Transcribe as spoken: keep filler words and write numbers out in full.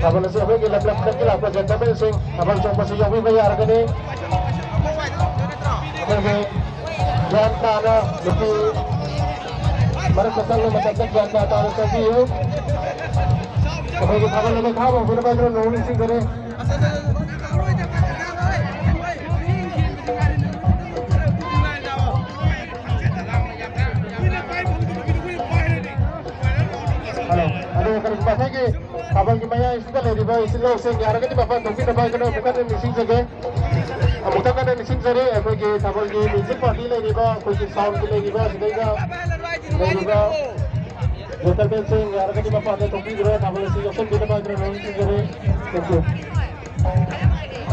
ꯊꯥꯕꯜ ꯑꯁꯤ ꯑꯩꯈꯣꯏꯒꯤ ꯂꯝꯂꯛꯇꯒꯤ ꯂꯥꯛꯄ gentlemanꯁꯤꯡ ꯊꯥꯕꯜ ꯆꯣꯡꯕꯁꯤ ꯌꯥꯎꯕꯤꯕ ꯌꯥꯔꯒꯅꯤ꯫ ꯑꯩꯈꯣꯏꯒꯤ ꯒ꯭ꯌꯥꯟ ꯇꯥꯅ ꯅꯨꯄꯤ ꯃꯔꯛꯇ ꯆꯪꯕ ꯃꯇꯝꯗ ꯒ꯭ꯌꯥꯟ ꯇꯥ ꯇꯥꯅ ꯆꯪꯕꯤꯌꯨ꯫ ꯑꯩꯈꯣꯏꯒꯤ ꯊꯥꯕꯜ ꯑꯗꯨ ꯊꯥꯕ ꯍꯧꯕꯤꯅꯕ ꯍꯥꯏꯗꯨꯅ ꯅꯣꯡ ꯅꯤꯡꯁꯤꯡꯖꯔꯤ꯫ ꯍꯜꯂꯣ꯫ ꯑꯗꯨꯒ ꯀꯔꯤꯒꯨꯝꯕ ꯑꯩꯈꯣꯏꯒꯤ ꯊꯥꯕꯜꯒꯤ ꯃꯌꯥꯏꯁꯤꯗ ꯂꯩꯔꯤꯕ ꯏꯆꯤꯜ ꯏꯅꯥꯎꯁꯤꯡ ꯌꯥꯔꯒꯗꯤ ꯃꯄꯥꯟ ꯊꯣꯛꯄꯤꯅꯕ ꯍꯥꯏꯗꯨꯅ ꯑꯃꯨꯛ ꯍꯟꯅ ꯅꯤꯡꯁꯤꯡꯖꯒꯦ꯫ ꯑꯃꯨꯛꯇꯪ ꯍꯟꯅ ꯅꯤꯡꯁꯤꯡꯖꯔꯤ, ꯑꯩꯈꯣꯏꯒꯤ ꯊꯥꯕꯜꯒꯤ music party ꯂꯩꯔꯤꯕ, ꯑꯩꯈꯣꯏꯒꯤ soundꯒꯤ ꯂꯩꯔꯤꯕ, ꯁꯤꯗꯩꯗ ꯂꯩꯔꯤꯕ gentlemanꯁꯤꯡ ꯌꯥꯔꯒꯗꯤ ꯃꯄꯥꯟꯗ ꯊꯣꯛꯄꯤꯗꯨꯅ ꯊꯥꯕꯜ ꯑꯁꯤ ꯌꯥꯎꯁꯟꯕꯤꯅꯕ ꯍꯥꯏꯗꯨꯅ ꯅꯤꯡꯁꯤꯡꯖꯔꯤ꯫ Thank you꯫